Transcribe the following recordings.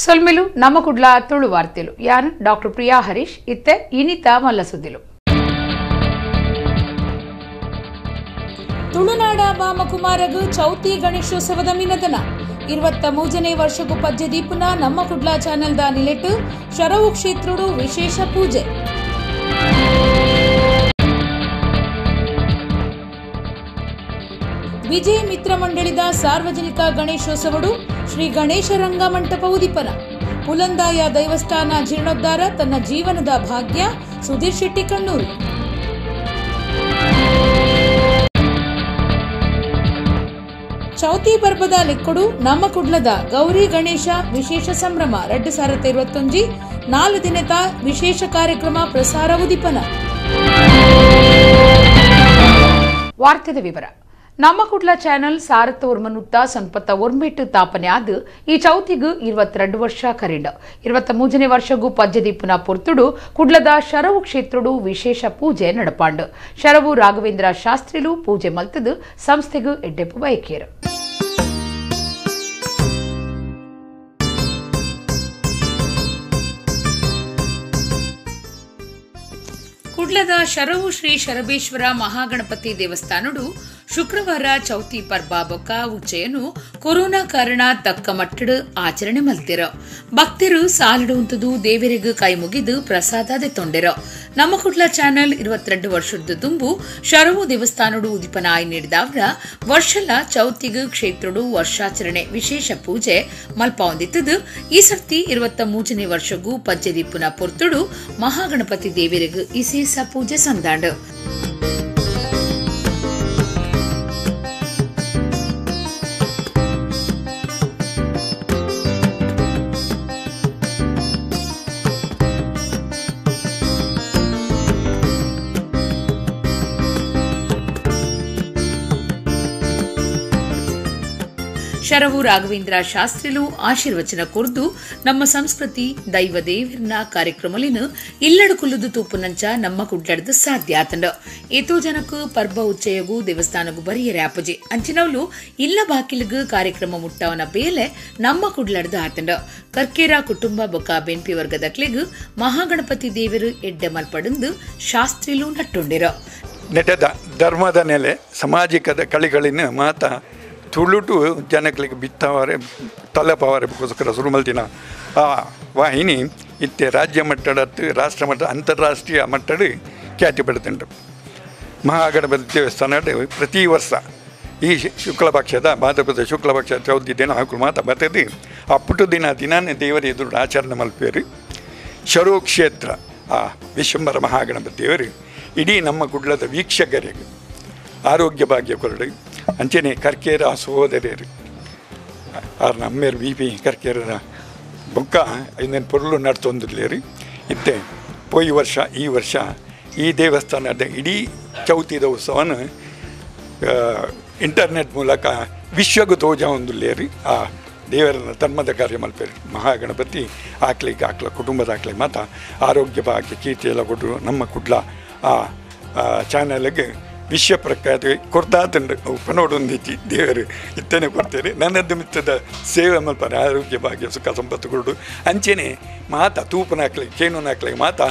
ಸೊಲ್ಮೆಲು ನಮ್ಮ ಕುಡ್ಲ ತುಳು ವಾರ್ತೆಲು ಯಾನ್ ಡಾಕ್ಟರ್ ಪ್ರಿಯಾ ಹರೀಶ್ ಇತ್ತೆ ಇನಿತ ಮಲ್ಲಸುದ್ದಿಲು. ತುಳುನಾಡ ಬಾಮಕುಮಾರಗು ಚೌತಿ ಗಣೇಶೋತ್ಸವದ ಮಿನದನ 23ನೇ ವರ್ಷಕ್ಕೂ ಪಜ್ಜೆ ದೀಪುನ ನಮ್ಮ ಕುಡ್ಲ ಚಾನೆಲ್ the ನಿಲೆಟ್ಟು ಶರವು ಕ್ಷೇತ್ರಡು ವಿಶೇಷ ಪೂಜೆ. ವಿಜಯ ಮಿತ್ರ ಮಂಡಳಿದ ಸಾರ್ವಜನಿಕ ಗಣೇಶೋತ್ಸವಡು ಶ್ರೀ ಗಣೇಶ ರಂಗ ಮಂಟಪ ಉದಿಪನ. ಪುಲಂದಾಯ ದೈವಸ್ಥಾನ ಜೀರ್ಣೋದ್ಧಾರ ತನ್ನ ಜೀವನದ ಭಾಗ್ಯ ಸುಧೀರ್ ಶೆಟ್ಟಿ ಕಣ್ಣೂರು. ಚೌತಿ ಪರ್ಬದ ಲೆಕ್ಕಡು ನಮ್ಮ ಕುಡ್ಲದ ಗೌರಿ ಗಣೇಶ ವಿಶೇಷ ಸಂಭ್ರಮ 2021 4 ದಿನದ ವಿಶೇಷ ಕಾರ್ಯಕ್ರಮ ಪ್ರಸಾರ ಉದಿಪನ. ವಾರ್ತೆದ ವಿವರ. ನಮ್ಮ ಕುಡ್ಲ ಚಾನೆಲ್ ಸಾರತ್ತೋರ್ಮನುತ್ತ ಸಂಪತ್ತ ಒರ್ಮೆಟ್ಟು ತಾಪನೆ ಆದ ಈ ಚೌತಿಗು 22 ವರ್ಷ ಕರಿಂಡ 23ನೇ ವರ್ಷಗೂ ಪಜ್ಜದೀಪುನ ಪೊರ್ತುಡು ಕುಡ್ಲದ ಶರವು ಕ್ಷೇತ್ರಡು ವಿಶೇಷ ಪೂಜೆ ನಡಪಾಂಡು. ಶರವು ರಾಘವೇಂದ್ರ ಶಾಸ್ತ್ರಿಲು ಪೂಜೆ ಮಲ್ತದು ಸಂಸ್ಥೆಗೂ ಎಡ್ಡೆಪ್ಪು ಬಯಕೇರು. ಕುಡ್ಲದ ಶರವು ಶ್ರೀ ಶರಬೇಶ್ವರ ಮಹಾಗಣಪತಿ ದೇವಸ್ಥಾನಡು ಶುಕ್ರವಾರ ಚೌತಿ ಪರ್ಬ ಬೊಕ್ಕ ಉಚ್ಚೆಯನ್ನು ಕೊರೋನಾ ಕಾರಣ ತಕ್ಕ ಮಟ್ಟಡು ಆಚರಣೆ ಮಲ್ತಿರ. ಭಕ್ತರು ಸಾಲಿಡು ಉಂತದು ದೇವರಿಗೂ ಕೈ ಮುಗಿದು ಪ್ರಸಾದ ದೆತ್ತೊಂಡೆರ. ನಮ್ಮ ಕುಡ್ಲ ಚಾನೆಲ್ 22 ವರ್ಷದ ತುಂಬು ಶರವು ದೇವಸ್ಥಾನಡು ಉದಿಪನ ಆಯ್ ನೀಡಿದವರ ವರ್ಷಲ ಚೌತಿಗು ಕ್ಷೇತ್ರಡು ವರ್ಷಾಚರಣೆ ವಿಶೇಷ ಪೂಜೆ ಮಲ್ಪೊಂದಿತ್ತದು. ಈ ಸರ್ತಿ 23ನೇ ವರ್ಷಗೂ ಪಜ್ಜೆದೀಪುನ ಪೊರ್ತುಡು ಮಹಾಗಣಪತಿ ದೇವರಿಗೂ ವಿಶೇಷ ಪೂಜೆ ಸಂದಾಂಡು. ಶರವು ರಾಘವೇಂದ್ರ ಶಾಸ್ತ್ರಿಲು ಆಶೀರ್ವಚನ ಕೊರ್ದು ನಮ್ಮ ಸಂಸ್ಕೃತಿ ದೈವ ದೇವಿರ್ನ ಕಾರ್ಯಕ್ರಮಲಿನ ಇಲ್ಲಡು ಕುಲ್ಲುದು ತೂಪುನಂಚ ನಮ್ಮ ಕುಡ್ಲಡ್ದು ಸಾಧ್ಯ ಆತಂಡ. ಏತೋ ಜನಕ್ಕೂ ಪರ್ಬ ಉಚ್ಚಯಗೂ ದೇವಸ್ಥಾನಗೂ ಬರಿಯರೆ ಅಪ್ಪಜಿ ಅಂಚಿನವ್ಲು ಇಲ್ಲ ಬಾಕಿಲಿಗೂ ಕಾರ್ಯಕ್ರಮ ಮುಟ್ಟವನ ಬೇಲೆ ನಮ್ಮ ಕುಡ್ಲಡ್ದು ಆತಂಡ. ಕರ್ಕೇರ ಕುಟುಂಬ ಬೊಕ್ಕ ಬೆನ್ಪಿ ವರ್ಗದಕ್ಲೆಗು ಮಹಾಗಣಪತಿ ದೇವರು ಎಡ್ಡೆ ಮಲ್ಪಡಂದು ಶಾಸ್ತ್ರಿಲು ನಟ್ಟುಂಡಿರೋ. ನೆಟದ ಧರ್ಮದ ನೆಲೆ ಸಾಮಾಜಿಕದ ಕಳಿಗಳಿನ ಮಾತಾ ತುಳುಟು ಜನಗಳಿಗೆ ಬಿತ್ತವರೆ ತಲಪವರೆಗೋಸ್ಕರ ಶುರು ಮಲ್ತಿನ ಆ ವಾಹಿನಿ ಇತ್ತೆ ರಾಜ್ಯ ಮಟ್ಟದ ರಾಷ್ಟ್ರ ಮಟ್ಟ ಅಂತಾರಾಷ್ಟ್ರೀಯ ಮಟ್ಟದ ಖ್ಯಾತಿ ಪಡೆದುಂಟು. ಮಹಾಗಣಪತಿ ದೇವಸ್ಥಾನ ಪ್ರತಿ ವರ್ಷ ಈ ಶುಕ್ಲಪಕ್ಷದ ಭಾದ್ರಪದ ಶುಕ್ಲಪಕ್ಷ ಚೌತಿ ದಿನ ಹಾಕಲು ಮಾತಾ ಬರ್ತದೆ. ಆ ಪುಟ್ಟು ದಿನ ದಿನಾನೇ ದೇವರ ಎದುರು ಆಚರಣೆ ಮಲ್ಪೇರಿ. ಶರೋ ಕ್ಷೇತ್ರ ಆ ವಿಶ್ವಂಬರ ಮಹಾಗಣಪತಿ ದೇವರು ಇಡೀ ನಮ್ಮ ಕುಡ್ಲದ ವೀಕ್ಷಕರಿಗೆ ಆರೋಗ್ಯ ಭಾಗ್ಯ ಕೊರಡು. ಅಂಚನೆ ಕರ್ಕೇರ ಸಹೋದರಿಯರು ಆರ್ ನಮ್ಮೇರು ಬಿ ಪಿ ಕರ್ಕೇರ ಬೊಕ್ಕ ಇನ್ನೇನು ಪೊರ್ಲು ನಡ್ತೊಂದಿರ್ಲೇರಿ. ಇತ್ತೆ ಪೋಯಿ ವರ್ಷ ಈ ವರ್ಷ ಈ ದೇವಸ್ಥಾನದ ಇಡೀ ಚೌತಿದ ಉತ್ಸವನ ಇಂಟರ್ನೆಟ್ ಮೂಲಕ ವಿಶ್ವಗೂ ತೋಜ ಒಂದುಲ್ಲೇರಿ. ಆ ದೇವರನ್ನ ಧರ್ಮದ ಕಾರ್ಯ ಮಲ್ಪೇರಿ. ಮಹಾಗಣಪತಿ ಆಕ್ಲಿಗೆ ಆಕ್ಲ ಕುಟುಂಬದ ಆಕ್ಲಿಗೆ ಮಾತ ಆರೋಗ್ಯ ಭಾಗ್ಯ ಕೀರ್ತಿ ಎಲ್ಲ ಕೊಟ್ಟರು ನಮ್ಮ ಕುಡ್ಲ ಆ ಚಾನಲ್ಗೆ ವಿಶ್ವ ಪ್ರಖ್ಯಾತ ಕೊರ್ದಾತಂಡು ಪನೋಡೊಂದಿಚ್ಚಿ ದೇವರು ಇತ್ತನೆ ಕೊಡ್ತೇನೆ. ನನ್ನದ್ದು ಮಿತ್ತದ ಸೇವೆ ಮಲ್ಪನೆ ಆರೋಗ್ಯ ಭಾಗ್ಯ ಸುಖ ಸಂಪತ್ತು ಕೊಡು. ಅಂಚೆನೆ ಮಾತಾ ತೂಪನಾಕ್ಲಿ ಕೇನುನಾಕ್ಲಿ ಮಾತಾ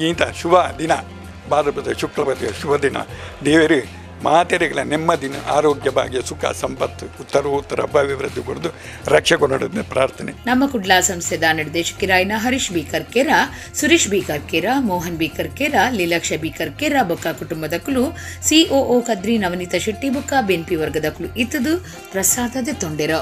ಇಂಥ ಶುಭ ದಿನ ಭಾದ್ರಪದ ಶುಕ್ಲಪದ ಶುಭ ದಿನ ದೇವರು ಮಾತೆರೆಗಳ ನೆಮ್ಮದಿನ ಆರೋಗ್ಯ ಭಾಗ್ಯ ಸುಖ ಸಂಪತ್ತು ಉತ್ತರ ಅಭಿವೃದ್ಧಿ ಕೊಡದು ರಕ್ಷೆ ಕೊಡೋದನ್ನ ಪ್ರಾರ್ಥನೆ. ನಮ್ಮ ಕುಡ್ಲ ಸಂಸ್ಥೆದ ನಿರ್ದೇಶಕರಾಯನ Harish B Karkera, Suresh B Karkera, Mohan B Karkera, Leelaksha B Karkera ಬೊಕ್ಕ ಕುಟುಂಬದ ಕುಲು ಸಿಒಒ ಕದ್ರಿ ನವನೀತ ಶೆಟ್ಟಿ ಬೊಕ್ಕ ಬೆನ್ಪಿ ವರ್ಗದ ಕುಲು ಇತ್ತದು ಪ್ರಸಾದದ ತೊಂಡೆರ.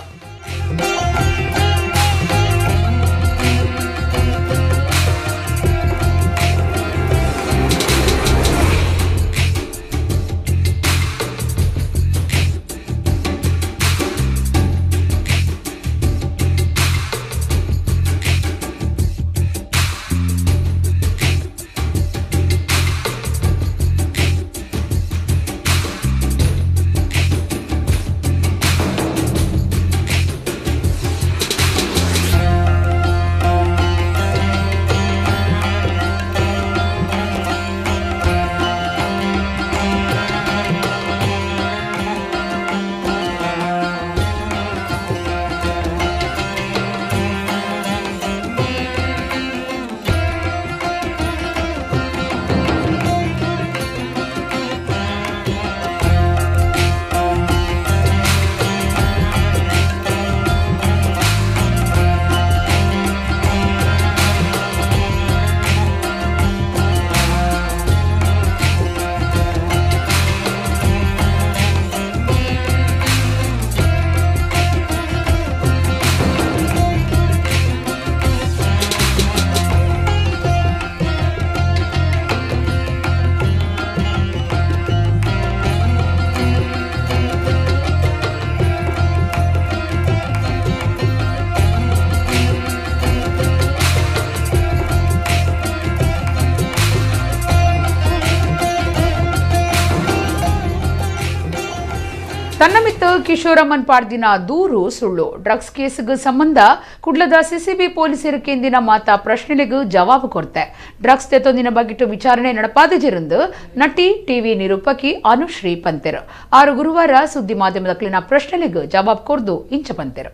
ಕಿಶೋರಮ್ಮನ್ ಪಾಡ್ದಿನ ದೂರು ಸುಳ್ಳು. ಡ್ರಗ್ಸ್ ಕೇಸ್ಗೆ ಸಂಬಂಧ ಕುಡ್ಲದ ಸಿಸಿಬಿ ಪೊಲೀಸರು ಕೇಂದಿನ ಮಾತಾ ಪ್ರಶ್ನೆಗಳಿಗೂ ಜವಾಬು ಕೊರ್ತೆ. ಡ್ರಗ್ಸ್ ತೆತ್ತೊಂದಿನ ಬಗ್ಗಿಟ್ಟು ವಿಚಾರಣೆ ನಡಪಾದಜಿರಂದು ನಟಿ ಟಿವಿ ನಿರೂಪಕಿ ಅನುಶ್ರೀ ಪಂತೆರು. ಆರು ಗುರುವಾರ ಸುದ್ದಿ ಮಾಧ್ಯಮದ ಪ್ರಶ್ನೆಗಳಿಗೂ ಜವಾಬು ಕೊರ್ದು ಇಂಚ ಪಂತೆರು.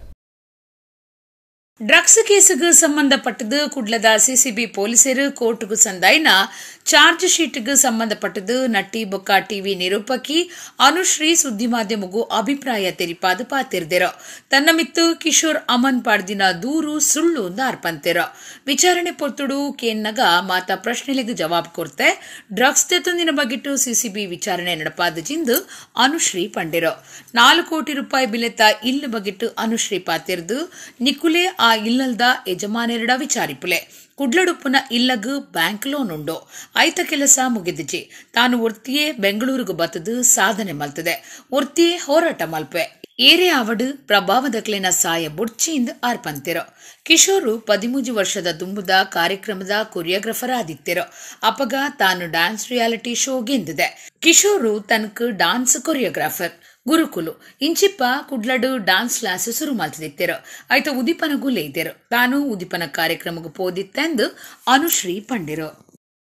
ಡ್ರಗ್ಸ್ ಕೇಸುಗೆ ಸಂಬಂಧಪಟ್ಟದು ಕುಡ್ಲದ ಸಿಸಿಬಿ ಪೊಲೀಸರು ಕೋರ್ಟ್ಗೂ ಸಂದಾಯಿನ ಚಾರ್ಜ್ ಶೀಟ್ಗೆ ಸಂಬಂಧಪಟ್ಟದು ನಟಿ ಬೊಕ್ಕ ಟಿವಿ ನಿರೂಪಕಿ ಅನುಶ್ರೀ ಸುದ್ದಿ ಮಾಧ್ಯಮಗೂ ಅಭಿಪ್ರಾಯ ತೆರಿಪಾದ ಪಾತಿರ್ದಿರೋ. ತನ್ನ ಮಿತ್ತು ಕಿಶೋರ್ ಅಮನ್ ಪಾಡ್ದಿನ ದೂರು ಸುಳ್ಳು ಅರ್ಪಂತಿರೋ. ವಿಚಾರಣೆ ಪೊತ್ತುಡು ಕೇನ್ನಗ ಮಾತಾ ಪ್ರಶ್ನೆಗಳಿಗೆ ಜವಾಬ್ ಕೊರ್ತೆ. ಡ್ರಗ್ಸ್ ತೆತ್ತೊಂದಿನ ಬಗ್ಗಿಟ್ಟು ಸಿಸಿಬಿ ವಿಚಾರಣೆ ನಡಪಾದ ಜಿಂದು ಅನುಶ್ರೀ ಪಂಡಿರೋ. 4 ಕೋಟಿ ರೂಪಾಯಿ ಬಿಲೆತ ಇಲ್ಲು ಬಗ್ಗಿಟ್ಟು ಅನುಶ್ರೀ ಪಾತಿರ್ದು ನಿಕುಲೆ ಆ ಇಲ್ಲಲ್ದ ಯಜಮಾನೆರಡ ವಿಚಾರಿಪುಲೆ. ಕುಡ್ಲಡುಪ್ಪುನ ಇಲ್ಲಗ್ ಬ್ಯಾಂಕ್ ಲೋನ್ ಉಂಡು. ಐತ ಕೆಲಸ ಮುಗಿದಿಜಿ. ತಾನು ಒರ್ತಿಯೇ ಬೆಂಗಳೂರಿಗೆ ಬತ್ತದು ಸಾಧನೆ ಮಲ್ತದೆ. ಒರ್ತಿಯೇ ಹೋರಾಟ ಮಲ್ಪೆ. ಏರೆ ಆವಡು ಪ್ರಭಾವದಕ್ಲೆನ ಸಾಯ ಬುಡ್ಚಿಂದ ಆರ್ಪಂತಿರೋ. ಕಿಶೋರು 13 ವರ್ಷದ ದುಂಬುದ ಕಾರ್ಯಕ್ರಮದ ಕೊರಿಯೋಗ್ರಾಫರ್ ಆದಿತ್ತಿರೋ. ಅಪಗ ತಾನು dance reality show ಗೆಂದಿದೆ. ಕಿಶೋರು ತನಕ ಡಾನ್ಸ್ ಕೊರಿಯೋಗ್ರಾಫರ್ ಗುರುಕುಲು ಇಂಚಿಪ್ಪ ಕುಡ್ಲಡು ಡಾನ್ಸ್ ಕ್ಲಾಸ್ ಶುರು ಮಾಡ್ತಿದ್ದಿರು. ಆಯ್ತ ಉದೀಪನಗೂ ಲೇದಿರು. ತಾನು ಉದೀಪನ ಕಾರ್ಯಕ್ರಮಕ್ಕೆ ಪೋದಿತ್ತೆಂದು ಅನುಶ್ರೀ ಪಂಡಿರು.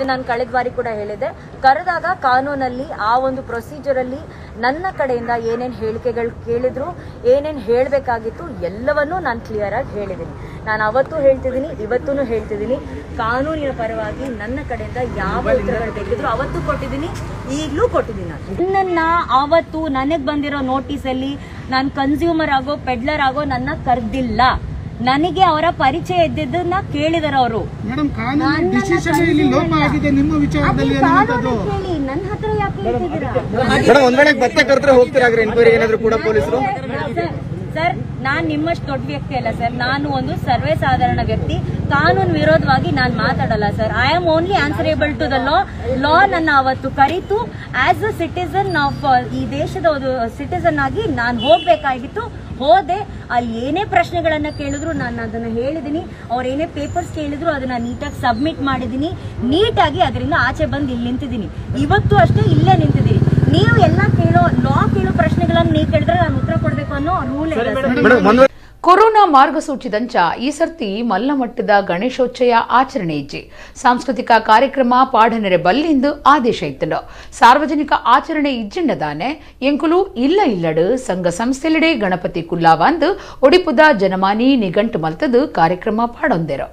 ನಾನು ಕಳೆದ ಬಾರಿ ಕೂಡ ಹೇಳಿದೆ, ಕರೆದಾಗ ಕಾನೂನಲ್ಲಿ ಆ ಒಂದು ಪ್ರೊಸೀಜರ್ ಅಲ್ಲಿ ನನ್ನ ಕಡೆಯಿಂದ ಏನೇನು ಹೇಳಿಕೆಗಳು ಕೇಳಿದ್ರು, ಏನೇನು ಹೇಳಬೇಕಾಗಿತ್ತು ಎಲ್ಲವನ್ನೂ ನಾನು ಕ್ಲಿಯರ್ ಆಗಿ ಹೇಳಿದ್ದೀನಿ. ನಾನು ಅವತ್ತೂ ಹೇಳ್ತಿದ್ದೀನಿ, ಇವತ್ತೂ ಹೇಳ್ತಿದ್ದೀನಿ. ಕಾನೂನಿನ ಪರವಾಗಿ ನನ್ನ ಕಡೆಯಿಂದ ಯಾವ ಉತ್ತರಗಳು ಬೇಕಿದ್ರು ಅವತ್ತು ಕೊಟ್ಟಿದ್ದೀನಿ, ಈಗಲೂ ಕೊಟ್ಟಿದ್ದೀನಿ. ನಾನು ನನ್ನ ಆವತ್ತು ನನಗೆ ಬಂದಿರೋ ನೋಟಿಸಲ್ಲಿ ನಾನು ಕನ್ಸ್ಯೂಮರ್ ಆಗೋ ಪೆಡ್ಲರ್ ಆಗೋ ನನ್ನ ಕರೆದಿಲ್ಲ. ನನಗೆ ಅವರ ಪರಿಚಯ ಇದ್ದಿದ್ದನ್ನ ಕೇಳಿದಾರೆ ಅವರು. ನನ್ನ ಹತ್ರ ಯಾಕೆ ಹೇಳ್ತಿದ್ದೀರಾ ಸರ್? ನಾನ್ ನಿಮ್ಮಷ್ಟು ದೊಡ್ಡ ವ್ಯಕ್ತಿ ಅಲ್ಲ ಸರ್. ನಾನು ಒಂದು ಸರ್ವೇ ಸಾಧಾರಣ ವ್ಯಕ್ತಿ. ಕಾನೂನು ವಿರೋಧವಾಗಿ ನಾನು ಮಾತಾಡಲ್ಲ sir. I am only answerable to the law. Law ನನ್ನ ಅವತ್ತು ಕರೀತು. As a citizen of ಈ ದೇಶದ ಒಂದು ಸಿಟಿಸನ್ ಆಗಿ ನಾನು ಹೋಗ್ಬೇಕಾಗಿತ್ತು, ಹೋದೆ. ಅಲ್ಲಿ ಏನೇ ಪ್ರಶ್ನೆಗಳನ್ನ ಕೇಳಿದ್ರು ನಾನು ಅದನ್ನ ಹೇಳಿದೀನಿ. ಅವ್ರು ಏನೇ ಪೇಪರ್ಸ್ ಕೇಳಿದ್ರು ಅದನ್ನ ನೀಟಾಗಿ ಸಬ್ಮಿಟ್ ಮಾಡಿದೀನಿ. ನೀಟಾಗಿ ಅದರಿಂದ ಆಚೆ ಬಂದು ಇಲ್ಲಿ ನಿಂತಿದ್ದೀನಿ. ಇವತ್ತು ಅಷ್ಟೇ ಇಲ್ಲೇ ನಿಂತಿದ್ದೀನಿ. ನೀವು ಎಲ್ಲ ಕೇಳೋ ಲಾ ಕೇಳೋ ಪ್ರಶ್ನೆಗಳನ್ನ ನೀವು ಕೇಳಿದ್ರೆ ನಾನು ಉತ್ತರ ಕೊಡ್ಬೇಕು ಅನ್ನೋ ರೂಲ್ ಇದೆ. ಕೊರೋನಾ ಮಾರ್ಗಸೂಚಿದಂಚ ಈ ಸರ್ತಿ ಮಲ್ಲಮಟ್ಟದ ಗಣೇಶೋಚ್ಚಯ ಆಚರಣೆ ಇಜ್ಜಿ. ಸಾಂಸ್ಕೃತಿಕ ಕಾರ್ಯಕ್ರಮ ಪಾಠನೆರೆ ಬಲ್ಲಿಂದು ಆದೇಶ ಇತ್ತಂಡು. ಸಾರ್ವಜನಿಕ ಆಚರಣೆ ಇಜ್ಜಿಂಡದಾನೆ ಎಂಕುಲು ಇಲ್ಲ ಇಲ್ಲಡು ಸಂಘ ಸಂಸ್ಥೆಲೆಡೆ ಗಣಪತಿ ಕುಲ್ಲಾವಂದು ಒಡಿಪುದ ಜನಮಾನಿ ನಿಗಂಟು ಮಲ್ತದು ಕಾರ್ಯಕ್ರಮ ಪಾಡೊಂದೆರು.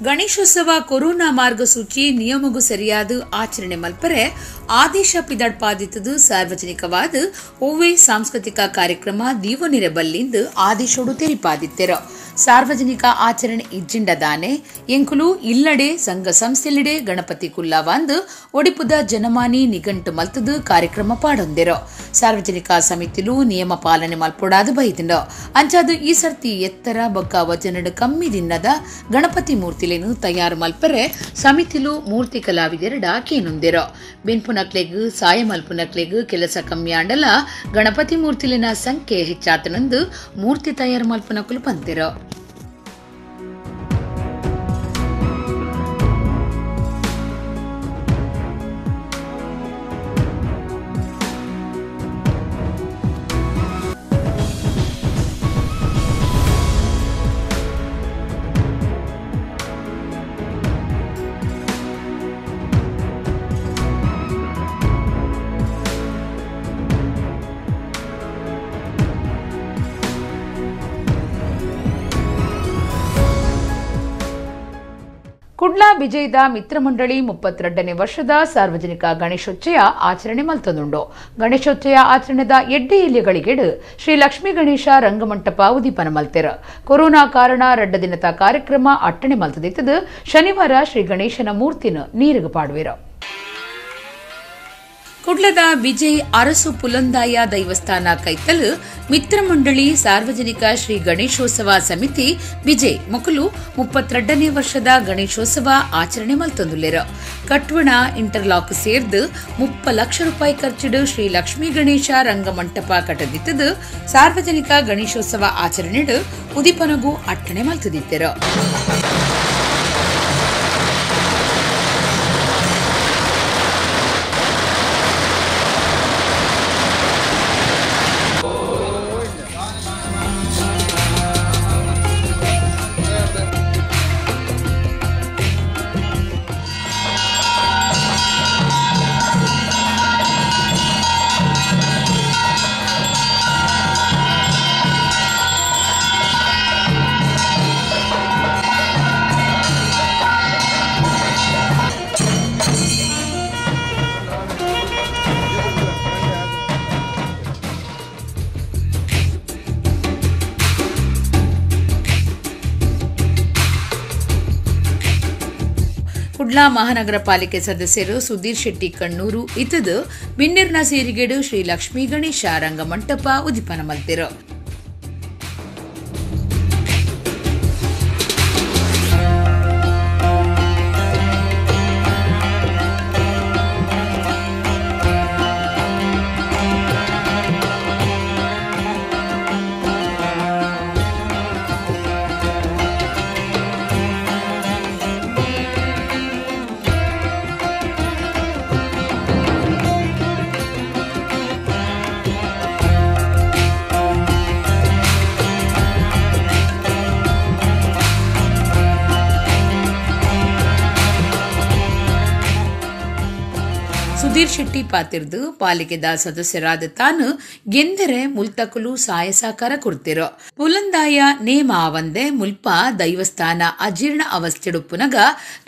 ಗಣೇಶೋತ್ಸವ ಕೊರೋನಾ ಮಾರ್ಗಸೂಚಿ ನಿಯಮಗೂ ಸರಿಯಾದ ಆಚರಣೆ ಮಲ್ಪರೆ ಆದೇಶ ಪಿದಡ್ಪಾದಿತ್ತದು ಸಾರ್ವಜನಿಕವಾದ ಒವ್ವೇ ಸಾಂಸ್ಕೃತಿಕ ಕಾರ್ಯಕ್ರಮ ದೀವನಿರೆ ಬಲ್ಲಿಂದು ಆದೇಶೋಡು ತೆರಿಪಾದಿತ್ತೆರು. ಸಾರ್ವಜನಿಕ ಆಚರಣೆ ಇಜ್ಜಿಂಡದಾನೆ ಎಂಕುಲು ಇಲ್ಲಡೆ ಸಂಘ ಸಂಸ್ಥೆಲಿಡೆ ಗಣಪತಿ ಕುಲ್ಲಾವಂದು ಒಡಿಪುದ ಜನಮಾನಿ ನಿಗಂಟು ಮಲ್ತದು ಕಾರ್ಯಕ್ರಮ ಪಾಡೊಂದಿರು. ಸಾರ್ವಜನಿಕ ಸಮಿತಿಲು ನಿಯಮ ಪಾಲನೆ ಮಲ್ಪೊಡಾದು ಬೈದಿಂಡು. ಅಂಚಾದು ಈ ಸರ್ತಿ ಎತ್ತರ ಬೊಕ್ಕ ವಜನಡು ಕಮ್ಮಿ ದಿನ್ನದ ಗಣಪತಿ ಮೂರ್ತಿಲೇನು ತಯಾರು ಮಲ್ಪರೆ ಸಮಿತಿಲು ಮೂರ್ತಿ ಕಲಾವಿದೆರಡ ಕೇನುಂದಿರು. ಬೆನ್ಪುನಕ್ಲೆಗ್ ಸಾಯ ಮಲ್ಪುನಕ್ಲೆಗ್ ಕೆಲಸ ಕಮ್ಮಿ ಆಂಡಲ ಗಣಪತಿ ಮೂರ್ತಿಲಿನ ಸಂಖ್ಯೆ ಹೆಚ್ಚಾತನಂದು ಮೂರ್ತಿ ತಯಾರು ಮಲ್ಪುನಕುಲು ಪಂತಿರು. ಕುಡ್ಲಾ ವಿಜಯದ ಮಿತ್ರಮಂಡಳಿ 32ನೇ ವರ್ಷದ ಸಾರ್ವಜನಿಕ ಗಣೇಶೋಚ್ಚಯ ಆಚರಣೆ ಮಲ್ತದುಂಡು. ಗಣೇಶೋಚ್ಚಯ ಆಚರಣೆದ ಎಡ್ಡೆ ಇಲ್ಲಿಗಳಿಗೆಡು ಶ್ರೀ ಲಕ್ಷ್ಮೀ ಗಣೇಶ ರಂಗಮಂಟಪ ಉದೀಪನ ಮಲ್ತೆರು. ಕೊರೋನಾ ಕಾರಣ ರಡ್ಡ ದಿನದ ಕಾರ್ಯಕ್ರಮ ಅಟ್ಟಣೆ ಮಲ್ತದಿತ್ತದು. ಶನಿವಾರ ಶ್ರೀ ಗಣೇಶನ ಮೂರ್ತಿನ ನೀರಿಗೆ ಪಾಡುವೆರು. ಕುಡ್ಲದ ವಿಜಯ್ ಅರಸು ಪುಲಂದಾಯ ದೈವಸ್ಥಾನ ಕೈತಲ್ ಮಿತ್ರಮಂಡಳಿ ಸಾರ್ವಜನಿಕ ಶ್ರೀ ಗಣೇಶೋತ್ಸವ ಸಮಿತಿ ವಿಜಯ್ ಮೊಕಲು 32ನೇ ವರ್ಷದ ಗಣೇಶೋತ್ಸವ ಆಚರಣೆ ಮಲ್ತೊಂದುಲ್ಲೆರು. ಕಟ್ವಣ ಇಂಟರ್ಲಾಕ್ ಸೇರ್ದು 30 ಲಕ್ಷ ರೂಪಾಯಿ ಖರ್ಚಿಡು ಶ್ರೀ ಲಕ್ಷ್ಮೀ ಗಣೇಶ ರಂಗಮಂಟಪ ಕಟ್ಟದಿತ್ತದು ಸಾರ್ವಜನಿಕ ಗಣೇಶೋತ್ಸವ ಆಚರಣೆಡು ಉದಿಪನಗೂ ಅಟ್ಟಣೆ ಮಲ್ತದಿತ್ತೆರು. ಕುಡ್ಲಾ ಮಹಾನಗರ ಪಾಲಿಕೆ ಸದಸ್ಯರು ಸುಧೀರ್ ಶೆಟ್ಟಿ ಕಣ್ಣೂರು ಇತದು ಬಿನ್ನಿರ್ನ ಸೇರಿಗೆಡು ಶ್ರೀ ಲಕ್ಷ್ಮೀ ಗಣೇಶ ರಂಗಮಂಟಪ ಉದಿಪನ ಮಲ್ತಿರು. ಸುಧೀರ್ ಶೆಟ್ಟಿ ಪಾತಿರ್ದು ಪಾಲಿಕೆದ ಸದಸ್ಯರಾದ ತಾನು ಗೆಂದರೆ ಮುಲ್ತಕುಲು ಸಾಯ ಸಾಕಾರ ಕೊಡ್ತಿರೋ ಪುಲಂದಾಯ ನೇಮ ಆವಂದೆ ಮುಲ್ಪ ದೈವಸ್ಥಾನ ಅಜೀರ್ಣ ಅವಸ್ಥೆಡುಪ್ಪುನಗ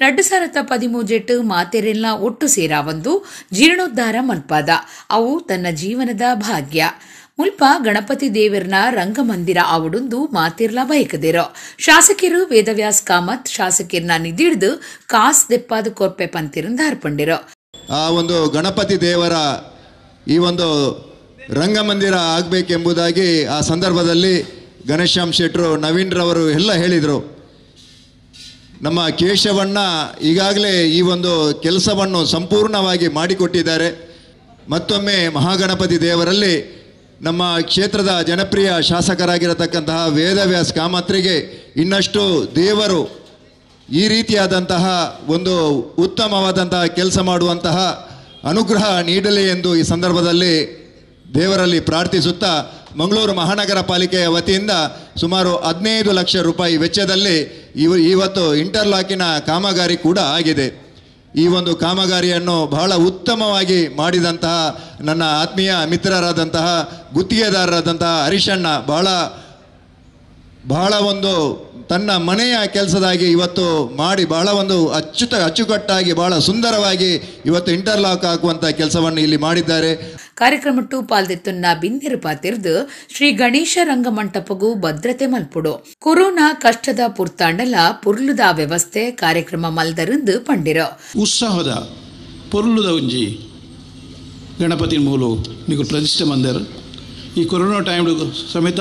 2013 ಮಾತೆರೆಲ್ಲ ಒಟ್ಟು ಸೇರಾವಂದು ಜೀರ್ಣೋದ್ಧಾರ ಮಲ್ಪಾದ ಅವು ತನ್ನ ಜೀವನದ ಭಾಗ್ಯ. ಮುಲ್ಪ ಗಣಪತಿ ದೇವರ್ನ ರಂಗಮಂದಿರ ಆವಡುಂದು ಮಾತಿರ್ಲ ಬಯಕದಿರೋ ಶಾಸಕರು ವೇದವ್ಯಾಸ್ ಕಾಮತ್ ಶಾಸಕಿರ್ನ ನಿಧಿಡ್ದು ಕಾಸ್ ದೆಪ್ಪಾದ ಕೊರ್ಪೆ ಪಂತಿರಂದ ಅರ್ಪಂಡಿರೋ. ಆ ಒಂದು ಗಣಪತಿ ದೇವರ ಈ ಒಂದು ರಂಗಮಂದಿರ ಆಗಬೇಕೆಂಬುದಾಗಿ ಆ ಸಂದರ್ಭದಲ್ಲಿ ಗಣೇಶ್ಯಾಮ್ ಶೆಟ್ಟರು, ನವೀನ್ರವರು ಎಲ್ಲ ಹೇಳಿದರು. ನಮ್ಮ ಕೇಶವಣ್ಣ ಈಗಾಗಲೇ ಈ ಒಂದು ಕೆಲಸವನ್ನು ಸಂಪೂರ್ಣವಾಗಿ ಮಾಡಿಕೊಟ್ಟಿದ್ದಾರೆ. ಮತ್ತೊಮ್ಮೆ ಮಹಾಗಣಪತಿ ದೇವರಲ್ಲಿ ನಮ್ಮ ಕ್ಷೇತ್ರದ ಜನಪ್ರಿಯ ಶಾಸಕರಾಗಿರತಕ್ಕಂತಹ ವೇದವ್ಯಾಸ್ ಕಾಮತ್ರಿಗೆ ಇನ್ನಷ್ಟು ದೇವರು ಈ ರೀತಿಯಾದಂತಹ ಒಂದು ಉತ್ತಮವಾದಂತಹ ಕೆಲಸ ಮಾಡುವಂತಹ ಅನುಗ್ರಹ ನೀಡಲಿ ಎಂದು ಈ ಸಂದರ್ಭದಲ್ಲಿ ದೇವರಲ್ಲಿ ಪ್ರಾರ್ಥಿಸುತ್ತಾ, ಮಂಗಳೂರು ಮಹಾನಗರ ಪಾಲಿಕೆಯ ವತಿಯಿಂದ ಸುಮಾರು 15 ಲಕ್ಷ ರೂಪಾಯಿ ವೆಚ್ಚದಲ್ಲಿ ಇವತ್ತು ಇಂಟರ್ಲಾಕಿನ ಕಾಮಗಾರಿ ಕೂಡ ಆಗಿದೆ. ಈ ಒಂದು ಕಾಮಗಾರಿಯನ್ನು ಬಹಳ ಉತ್ತಮವಾಗಿ ಮಾಡಿದಂತಹ ನನ್ನ ಆತ್ಮೀಯ ಮಿತ್ರರಾದಂತಹ ಗುತ್ತಿಗೆದಾರರಾದಂತಹ ಹರೀಶಣ್ಣ ಬಹಳ ಒಂದು ತನ್ನ ಮನೆಯ ಕೆಲಸದಾಗಿ ಇವತ್ತು ಮಾಡಿ ಬಹಳ ಒಂದು ಅಚ್ಚುಕಟ್ಟಾಗಿ ಬಹಳ ಸುಂದರವಾಗಿ ಇವತ್ತು ಇಂಟರ್ಲಾಕ್ ಹಾಕುವಂಥ ಕೆಲಸವನ್ನು ಇಲ್ಲಿ ಮಾಡಿದ್ದಾರೆ. ಕಾರ್ಯಕ್ರಮಟ್ಟು ಪಾಲ್ದೆತ್ತುನ್ನ ಬಿಂದಿರು ಪಾತಿರ್ದು ಶ್ರೀ ಗಣೇಶ ರಂಗಮಂಟಪಗೂ ಭದ್ರತೆ ಮಲ್ಪುಡು ಕೊರೋನಾ ಕಷ್ಟದ ಪುರ್ತಾಂಡಲ ಪುರ್ಲುದ ವ್ಯವಸ್ಥೆ ಕಾರ್ಯಕ್ರಮ ಮಲ್ದರಂದು ಪಂಡಿರು. ಉತ್ಸಾಹದ ಪೊರ್ಲುದ ಒಂಜಿ ಗಣಪತಿ ಮೂಲು ನೀವು ಪ್ರತಿಷ್ಠೆ ಮಂದಿರ ಈ ಕೊರೋನಾ ಟೈಮ್ ಸಮೇತ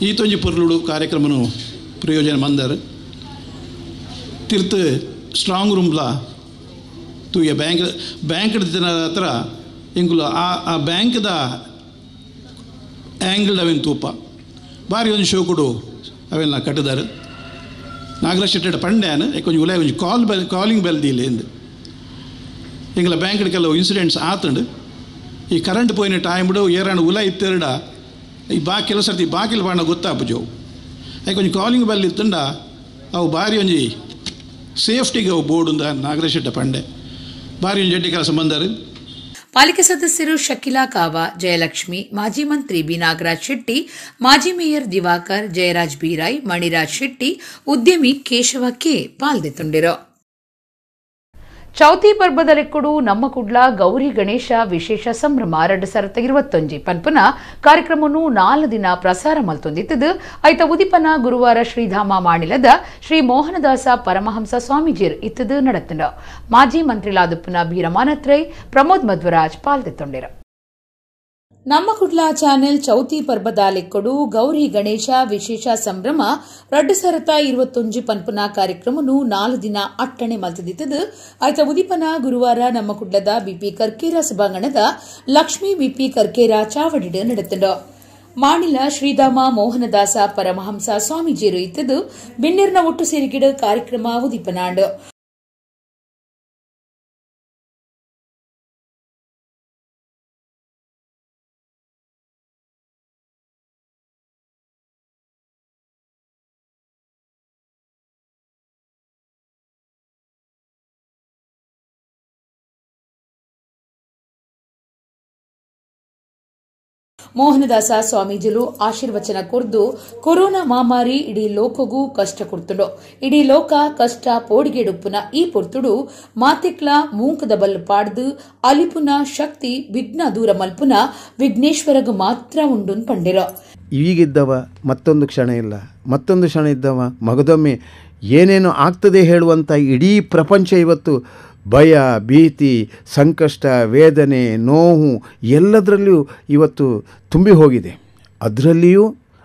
ಈತೊಂಜಿ ಪೊರ್ಲುಡು ಕಾರ್ಯಕ್ರಮನು ಪ್ರಯೋಜನ ಮಂದರ್ ತಿರ್ತು ಸ್ಟ್ರಾಂಗ್ ರೂಮ್ಲ ತೂಯ ಬ್ಯಾಂಕ್ ಬ್ಯಾಂಕ್ ಹತ್ರ ಎಂಕುಲು ಆ ಬ್ಯಾಂಕ್ದ ಆ್ಯಂಗಲ್ಡ್ ಅವೇನು ತೂಪ ಭಾರಿ ಒಂದು ಶೋ ಕೊಡು ಅವೆಲ್ಲ ಕಟ್ಟಿದಾರೆ. ನಾಗರಾಜ್ ಶೆಟ್ಟಿ ಪಂಡ್ಯಾನ ಕೊಂಚ ಉಲಯ ಒಂಜಿ ಕಾಲ್ bell calling bell ದೀಲೆ ಎಂದು ಎಂಗಳ ಬ್ಯಾಂಕ್ ಕೆಲವು ಇನ್ಸಿಡೆಂಟ್ಸ್ ಆತಂಡು. ಈ ಕರೆಂಟ್ ಪೋಯಿನ ಟೈಮ್ಡು ಏರಾಣ ಉಲ ಇತ್ತೆರಡ ಈ ಬಾ ಕೆಲವು ಸರ್ತಿ ಬಾಕಿಲ್ ಬಾಣ ಗೊತ್ತಾಪುಜವು ಯಾಕೆ ಒಂಜಿ ಕಾಲಿಂಗ್ ಬೆಲ್ ಇತ್ತಂಡ ಅವು ಭಾರಿ ಒಂಜಿ ಸೇಫ್ಟಿಗೆ ಅವು ಬೋರ್ಡ್ ಉಂದ ನಾಗರಾಜ್ ಶೆಟ್ಟ ಪಂಡೆ ಭಾರಿ ಒಂಜಿ ಜಡ್ಡಿ ಕೆಲಸ ಬಂದರು. ಪಾಲಿಕೆ ಸದಸ್ಯರು ಶಕಿಲಾ ಕಾವಾ, ಜಯಲಕ್ಷ್ಮಿ, ಮಾಜಿ ಮಂತ್ರಿ ಬಿ ನಾಗರಾಜ್ ಶೆಟ್ಟಿ, ಮಾಜಿ ಮೇಯರ್ ದಿವಾಕರ್, ಜಯರಾಜ್ ಬೀರಾಯ್, ಮಣಿರಾಜ್ ಶೆಟ್ಟಿ, ಉದ್ಯಮಿ ಕೇಶವ ಕೆ ಪಾಲ್ದೆತ್ತುಂಡಿರು. ಚೌತಿ ಪರ್ಬದ ಲೆಕ್ಕಡು ನಮ್ಮ ಕುಡ್ಲ ಗೌರಿ ಗಣೇಶ ವಿಶೇಷ ಸಂಭ್ರಮ 2021 ಪನ್ಪುನ ಕಾರ್ಯಕ್ರಮವನ್ನು 4 ದಿನ ಪ್ರಸಾರ ಮಲ್ತೊಂದಿತ್ತದು. ಐತ ಉದಿಪನ ಗುರುವಾರ ಶ್ರೀಧಾಮ ಮಾಣಿಲದ ಶ್ರೀ ಮೋಹನದಾಸ ಪರಮಹಂಸ ಸ್ವಾಮೀಜಿಯರ್ ಇತ್ತದು ನಡತಂಡು. ಮಾಜಿ ಮಂತ್ರಿಲಾದುಪ್ಪನ ಬೀರಮಾನತ್ರೈ, ಪ್ರಮೋದ್ ಮಧ್ವರಾಜ್ ಪಾಲ್ದೆತ್ತೊಂಡಿರು. ನಮ್ಮ ಕುಡ್ಲ ಚಾನೆಲ್ ಚೌತಿ ಪರ್ಬದ ಲೆಕ್ಕಡು ಗೌರಿ ಗಣೇಶ ವಿಶೇಷ ಸಂಭ್ರಮ 2021 ಪನ್ಪುನ ಕಾರ್ಯಕ್ರಮನು 4 ದಿನ ಅಟ್ಟಣೆ ಮಲ್ತದಿತ್ತದು. ಆಯ್ತ ಉದಿಪನ ಗುರುವಾರ ನಮ್ಮ ಕುಡ್ಲದ ಬಿಪಿ ಕರ್ಕೇರ ಸಭಾಂಗಣದ ಲಕ್ಷ್ಮೀ ಬಿಪಿ ಕರ್ಕೇರ ಚಾವಡಿಡು ನಡೆತಂಡು. ಮಾಣಿಲ ಶ್ರೀಧಾಮ ಮೋಹನದಾಸ ಪರಮಹಂಸ ಸ್ವಾಮೀಜಿಯರು ಇತ್ತದು ಬಿನ್ನಿರ್ನ ಒಟ್ಟು ಸೇರಿಗಿಡ ಕಾರ್ಯಕ್ರಮ ಉದಿಪನಾಂಡು. ಮೋಹನದಾಸ ಸ್ವಾಮೀಜಿಲು ಆಶೀರ್ವಚನ ಕೊರ್ದು ಕೊರೋನಾ ಮಹಾಮಾರಿ ಇಡೀ ಲೋಕಗೂ ಕಷ್ಟ ಕೊಡ್ತುಂಡು. ಇಡೀ ಲೋಕ ಕಷ್ಟ ಪೋಡಿಗೆಡುಪ್ಪುನ ಈ ಪೊರ್ತುಡು ಮಾತಿಕ್ಲ ಮೂಂಕದ ಬಲ್ಲು ಪಾಡ್ದು ಅಲಿಪುನ ಶಕ್ತಿ ವಿಘ್ನ ದೂರ ಮಲ್ಪುನ ವಿಘ್ನೇಶ್ವರಗು ಮಾತ್ರ ಉಂಡು ಪಂಡಿರ. ಈಗಿದ್ದವ ಮತ್ತೊಂದು ಕ್ಷಣ ಇಲ್ಲ, ಮತ್ತೊಂದು ಕ್ಷಣ ಇದ್ದವ ಮಗದೊಮ್ಮೆ ಏನೇನು ಆಗ್ತದೆ ಹೇಳುವಂಥ ಇಡೀ ಪ್ರಪಂಚ ಇವತ್ತು ಭಯ, ಭೀತಿ, ಸಂಕಷ್ಟ, ವೇದನೆ, ನೋವು ಎಲ್ಲದರಲ್ಲಿಯೂ ಇವತ್ತು ತುಂಬಿ ಹೋಗಿದೆ. ಅದರಲ್ಲಿಯೂ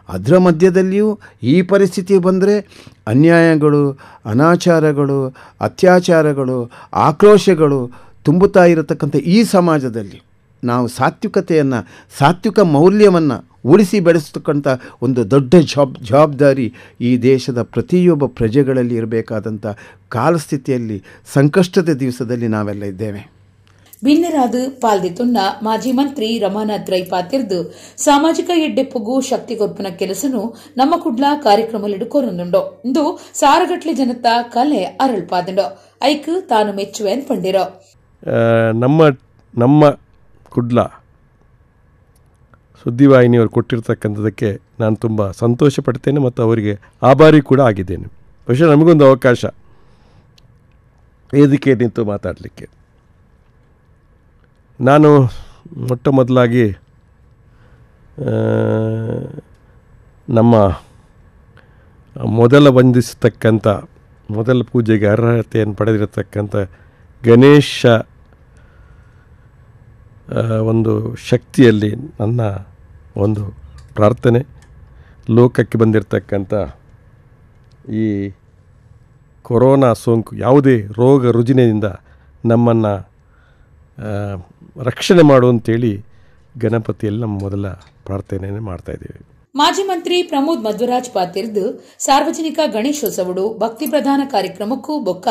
ಅದರ ಮಧ್ಯದಲ್ಲಿಯೂ ಈ ಪರಿಸ್ಥಿತಿ ಬಂದರೆ ಅನ್ಯಾಯಗಳು, ಅನಾಚಾರಗಳು, ಅತ್ಯಾಚಾರಗಳು, ಆಕ್ರೋಶಗಳು ತುಂಬುತ್ತಾ ಇರತಕ್ಕಂಥ ಈ ಸಮಾಜದಲ್ಲಿ ನಾವು ಸಾತ್ವಿಕತೆಯನ್ನು, ಸಾತ್ವಿಕ ಮೌಲ್ಯವನ್ನು ಉಳಿಸಿ ಬೆಳೆಸ್ತಕ್ಕಂಥ ಒಂದು ದೊಡ್ಡ ಜವಾಬ್ದಾರಿ ಈ ದೇಶದ ಪ್ರತಿಯೊಬ್ಬ ಪ್ರಜೆಗಳಲ್ಲಿ ಇರಬೇಕಾದಂಥ ಕಾಲಸ್ಥಿತಿಯಲ್ಲಿ ಸಂಕಷ್ಟದ ದಿವಸದಲ್ಲಿ ನಾವೆಲ್ಲ ಇದ್ದೇವೆ. ಭಿನ್ನರಾದ ಪಾಲ್ದಿತುನ್ನ ಮಾಜಿ ಮಂತ್ರಿ ರಮಾನಾಥ್ ರೈ ಪಾತಿರ್ದು ಸಾಮಾಜಿಕ ಎಡ್ಡೆಪ್ಪಗೂ ಶಕ್ತಿ ಕೊರ್ಪುನ ಕೆಲಸನು ನಮ್ಮ ಕುಡ್ಲ ಕಾರ್ಯಕ್ರಮಲಿಡು ಕೋರೊಂದುಂಡು. ಇಂದು ಸಾರಗಟ್ಲೆ ಜನತಾ ಕಲೆ ಅರಳ್ಪಾದುಂಡು. ಐಕ್ ತಾನು ಮೆಚ್ಚುವೆನ್ ಪಂಡಿರೋ. ನಮ್ಮ ನಮ್ಮ ಕುಡ್ಲ ಸುದ್ದಿವಾಹಿನಿಯವರು ಕೊಟ್ಟಿರ್ತಕ್ಕಂಥದ್ದಕ್ಕೆ ನಾನು ತುಂಬ ಸಂತೋಷ ಪಡ್ತೇನೆ ಮತ್ತು ಅವರಿಗೆ ಆಭಾರಿ ಕೂಡ ಆಗಿದ್ದೇನೆ. ಬಹುಶಃ ನಮಗೊಂದು ಅವಕಾಶ ವೇದಿಕೆ ನಿಂತು ಮಾತಾಡಲಿಕ್ಕೆ. ನಾನು ಮೊಟ್ಟ ಮೊದಲಾಗಿ ನಮ್ಮ ಮೊದಲ ವಂದಿಸತಕ್ಕಂಥ, ಮೊದಲ ಪೂಜೆಗೆ ಅರ್ಹತೆಯನ್ನು ಪಡೆದಿರತಕ್ಕಂಥ ಗಣೇಶ ಒಂದು ಶಕ್ತಿಯಲ್ಲಿ ನನ್ನ ಒಂದು ಪ್ರಾರ್ಥನೆ. ಲೋಕಕ್ಕೆ ಬಂದಿರತಕ್ಕಂಥ ಈ ಕೊರೋನಾ ಸೋಂಕು ಯಾವುದೇ ರೋಗ ರುಜಿನದಿಂದ ನಮ್ಮನ್ನು ರಕ್ಷಣೆ ಮಾಡುವಂತೇಳಿ ಗಣಪತಿಯಲ್ಲಿ ನಮ್ಮ ಮೊದಲ ಪ್ರಾರ್ಥನೆಯನ್ನು ಮಾಡ್ತಾಯಿದ್ದೇವೆ. ಮಾಜಿ ಮಂತ್ರಿ ಪ್ರಮೋದ್ ಮಧ್ವರಾಜ್ ಪಾತಿರ್ದು ಸಾರ್ವಜನಿಕ ಗಣೇಶೋತ್ಸವಡು ಭಕ್ತಿ ಪ್ರಧಾನ ಕಾರ್ಯಕ್ರಮಕ್ಕೂ ಬೊಕ್ಕ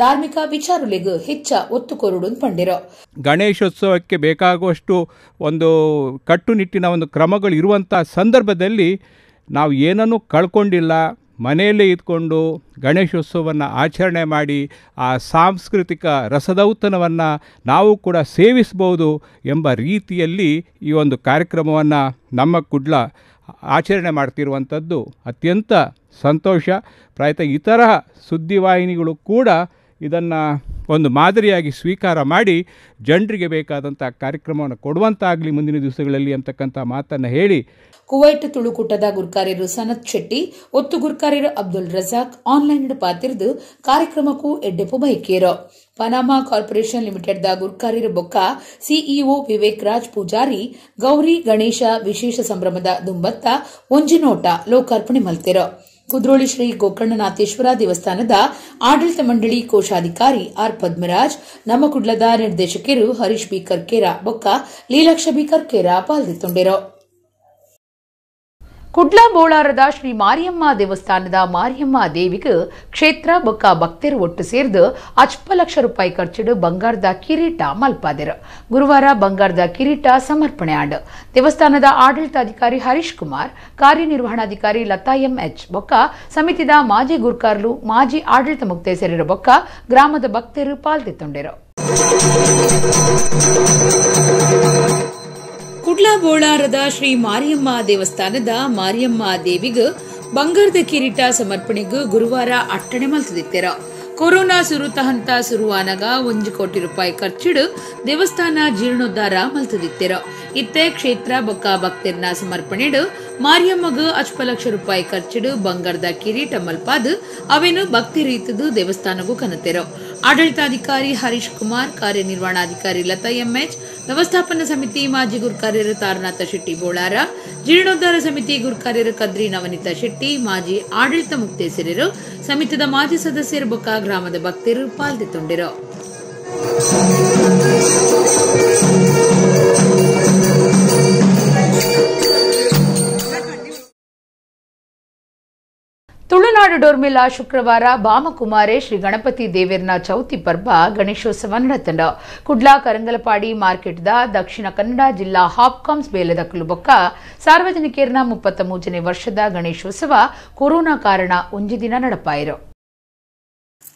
ಧಾರ್ಮಿಕ ವಿಚಾರಲೆಗೂ ಹೆಚ್ಚ ಒತ್ತು ಕೊರಡು ಪಂಡಿರೋ. ಗಣೇಶೋತ್ಸವಕ್ಕೆ ಬೇಕಾಗುವಷ್ಟು ಒಂದು ಕಟ್ಟುನಿಟ್ಟಿನ ಒಂದು ಕ್ರಮಗಳು ಇರುವಂಥ ಸಂದರ್ಭದಲ್ಲಿ ನಾವು ಏನನ್ನೂ ಕಳ್ಕೊಂಡಿಲ್ಲ. ಮನೆಯಲ್ಲೇ ಇದ್ಕೊಂಡು ಗಣೇಶೋತ್ಸವವನ್ನು ಆಚರಣೆ ಮಾಡಿ ಆ ಸಾಂಸ್ಕೃತಿಕ ರಸದೌತಣವನ್ನು ನಾವು ಕೂಡ ಸೇವಿಸ್ಬೋದು ಎಂಬ ರೀತಿಯಲ್ಲಿ ಈ ಒಂದು ಕಾರ್ಯಕ್ರಮವನ್ನು ನಮ್ಮ ಕುಡ್ಲ ಆಚರಣೆ ಮಾಡ್ತಿರುವಂಥದ್ದು ಅತ್ಯಂತ ಸಂತೋಷ. ಪ್ರಾಯತಃ ಇತರ ಸುದ್ದಿವಾಹಿನಿಗಳು ಕೂಡ ಇದನ್ನು ಒಂದು ಮಾದರಿಯಾಗಿ ಸ್ವೀಕಾರ ಮಾಡಿ ಜನರಿಗೆ ಬೇಕಾದಂಥ ಕಾರ್ಯಕ್ರಮವನ್ನು ಕೊಡುವಂತಾಗಲಿ ಮುಂದಿನ ದಿವಸಗಳಲ್ಲಿ ಅಂತಕ್ಕಂಥ ಮಾತನ್ನು ಹೇಳಿ. ಕುವೈಟ್ ತುಳುಕೂಟದ ಗುರ್ಕಾರ್ಯರು ಸನತ್ ಶೆಟ್ಟಿ, ಒತ್ತು ಗುರ್ಕಾರ್ಯರು ಅಬ್ದುಲ್ ರಜಾಕ್ ಆನ್ಲೈನ್ ಪಾತಿರ್ದು ಕಾರ್ಯಕ್ರಮಕ್ಕೂ ಎಡ್ಡೆಪು ಬೈಕೇರು. Panama corporation limited the ಗುರ್ಕಾರ್ಯರು ಬೊಕ್ಕ ಸಿಇಒ ವಿವೇಕ್ ರಾಜ್ ಪೂಜಾರಿ ಗೌರಿ ಗಣೇಶ ವಿಶೇಷ ಸಂಭ್ರಮದ ದುಂಬತ್ತ ಒಂಜಿ ನೋಟ ಲೋಕಾರ್ಪಣೆ ಮಲ್ತಿರು. ಕುದ್ರೋಳಿ ಶ್ರೀ ಗೋಕರ್ಣನಾಥೇಶ್ವರ ದೇವಸ್ಥಾನದ ಆಡಳಿತ ಮಂಡಳಿ ಕೋಶಾಧಿಕಾರಿ ಆರ್ ಪದ್ಮರಾಜ್, ನಮ್ಮ ಕುಡ್ಲದ ನಿರ್ದೇಶಕರು ಹರೀಶ್ ಬಿ ಕರ್ಕೇರ ಬೊಕ್ಕ ಲೀಲಾಕ್ಷ ಬಿ ಕರ್ಕೇರ ಪಾಲ್ದಿತ್ತುಂಡಿರು. ಕುಡ್ಲ ಬೋಳಾರದ ಶ್ರೀ ಮಾರಿಯಮ್ಮ ದೇವಸ್ಥಾನದ ಮಾರಿಯಮ್ಮ ದೇವಿಗೆ ಕ್ಷೇತ್ರ ಬೊಕ್ಕ ಭಕ್ತರು ಒಟ್ಟು ಸೇರ್ದು 5 ಲಕ್ಷ ರೂಪಾಯಿ ಖರ್ಚಿಡು ಬಂಗಾರದ ಕಿರೀಟ ಮಲ್ಪಾದರು. ಗುರುವಾರ ಬಂಗಾರದ ಕಿರೀಟ ಸಮರ್ಪಣೆ ಆಂಡು. ದೇವಸ್ಥಾನದ ಆಡಳಿತಾಧಿಕಾರಿ ಹರೀಶ್ ಕುಮಾರ್, ಕಾರ್ಯನಿರ್ವಹಣಾಧಿಕಾರಿ ಲತಾ ಎಂಎಚ್ ಬೊಕ್ಕ ಸಮಿತಿದ ಮಾಜಿ ಗುರ್ಕಾರ್ಲು, ಮಾಜಿ ಆಡಳಿತ ಮುಕ್ತೇಸರಿರು ಬೊಕ್ಕ ಗ್ರಾಮದ ಭಕ್ತರು ಪಾಲ್ದಿತ್ತುಂಡಿರು. ಕುಡ್ಲ ಬೋಳಾರದ ಶ್ರೀ ಮಾರಿಯಮ್ಮ ದೇವಸ್ಥಾನದ ಮಾರಿಯಮ್ಮ ದೇವಿಗೆ ಬಂಗಾರದ ಕಿರೀಟ ಸಮರ್ಪಣೆಗೂ ಗುರುವಾರ ಅಟ್ಟಣೆ ಮಲ್ತದಿತ್ತೆರ. ಕೊರೋನಾ ಸುರುತ ಹಂತ ಸುರುವಾನಗ 1 ಕೋಟಿ ರೂಪಾಯಿ ಖರ್ಚಿಡು ದೇವಸ್ಥಾನ ಜೀರ್ಣೋದ್ಧಾರ ಮಲ್ತದಿತ್ತೆರ. ಇತ್ತೆ ಕ್ಷೇತ್ರ ಬೊಕ್ಕ ಭಕ್ತರ್ನ ಸಮರ್ಪಣೆಡು ಮಾರಿಯಮ್ಮಗ 5 ಲಕ್ಷ ರೂಪಾಯಿ ಖರ್ಚಿಡು ಬಂಗಾರದ ಕಿರೀಟ ಮಲ್ಪಾದು ಅವೇನು ಭಕ್ತಿ ರೀತದು ದೇವಸ್ಥಾನಗೂ ಕನತೆರು. ಆಡಳಿತಾಧಿಕಾರಿ ಹರೀಶ್ ಕುಮಾರ್, ಕಾರ್ಯನಿರ್ವಹಣಾಧಿಕಾರಿ ಲತಾ ಎಂಎಚ್, ವ್ಯವಸ್ಥಾಪನಾ ಸಮಿತಿ ಮಾಜಿ ಗುರ್ಕಾರ್ಯರು ತಾರನಾಥ ಶೆಟ್ಟಿ ಬೋಳಾರ, ಜೀರ್ಣೋದ್ಧಾರ ಸಮಿತಿ ಗುರ್ಕಾರ್ಯರು ಕದ್ರಿ ನವನಿತಾ ಶೆಟ್ಟಿ, ಮಾಜಿ ಆಡಳಿತ ಮುಕ್ತೇಸರರು, ಸಮಿತಿದ ಮಾಜಿ ಸದಸ್ಯರು ಬೊಕ್ಕ ಗ್ರಾಮದ ಭಕ್ತರು ಪಾಲ್ದೆತ್ತೊಂಡಿರು. ತುಳುನಾಡು ಡೋರ್ಮಿಲ ಶುಕ್ರವಾರ ಬಾಮಕುಮಾರೆ ಶ್ರೀ ಗಣಪತಿ ದೇವೇರ್ನ ಚೌತಿ ಪರ್ಬ ಗಣೇಶೋತ್ಸವ ನಡೆತಂಡ. ಕುಡ್ಲಾ ಕರಂಗಲಪಾಡಿ ಮಾರ್ಕೆಟ್ದ ದಕ್ಷಿಣ ಕನ್ನಡ ಜಿಲ್ಲಾ ಹಾಪ್ಕಾಮ್ಸ್ ಬೇಲದ ಕುಲುಬೊಕ್ಕ ಸಾರ್ವಜನಿಕರ್ನ 33ನೇ ವರ್ಷದ ಗಣೇಶೋತ್ಸವ ಕೊರೋನಾ ಕಾರಣ ಒಂಜಿ ದಿನ ನಡಪಾಯಿರು.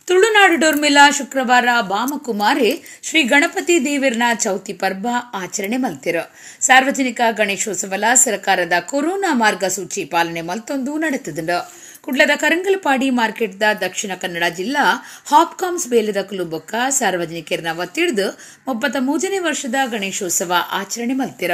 ತುಳುನಾಡು ಡೋರ್ಮಿಲ ಶುಕ್ರವಾರ ಬಾಮಕುಮಾರೆ ಶ್ರೀ ಗಣಪತಿ ದೇವರ್ನ ಚೌತಿ ಪರ್ಬ ಆಚರಣೆ ಮಲ್ತಿರು. ಸಾರ್ವಜನಿಕ ಗಣೇಶೋತ್ಸವಲ ಸರ್ಕಾರದ ಕೊರೋನಾ ಮಾರ್ಗಸೂಚಿ ಪಾಲನೆ ಮಲ್ತೊಂದು ನಡೆತದಂಡು. ಕುಡ್ಲದ ಕರಂಗಲಪಾಡಿ ಮಾರ್ಕೆಟ್ದ ದಕ್ಷಿಣ ಕನ್ನಡ ಜಿಲ್ಲಾ ಹಾಪ್ಕಾಮ್ಸ್ ಬೇಲದ ಕುಲುಬೊಕ್ಕ ಸಾರ್ವಜನಿಕರನ್ನ ಒತ್ತಿಡಿದು 33ನೇ ವರ್ಷದ ಗಣೇಶೋತ್ಸವ ಆಚರಣೆ ಮಲ್ತಿರ.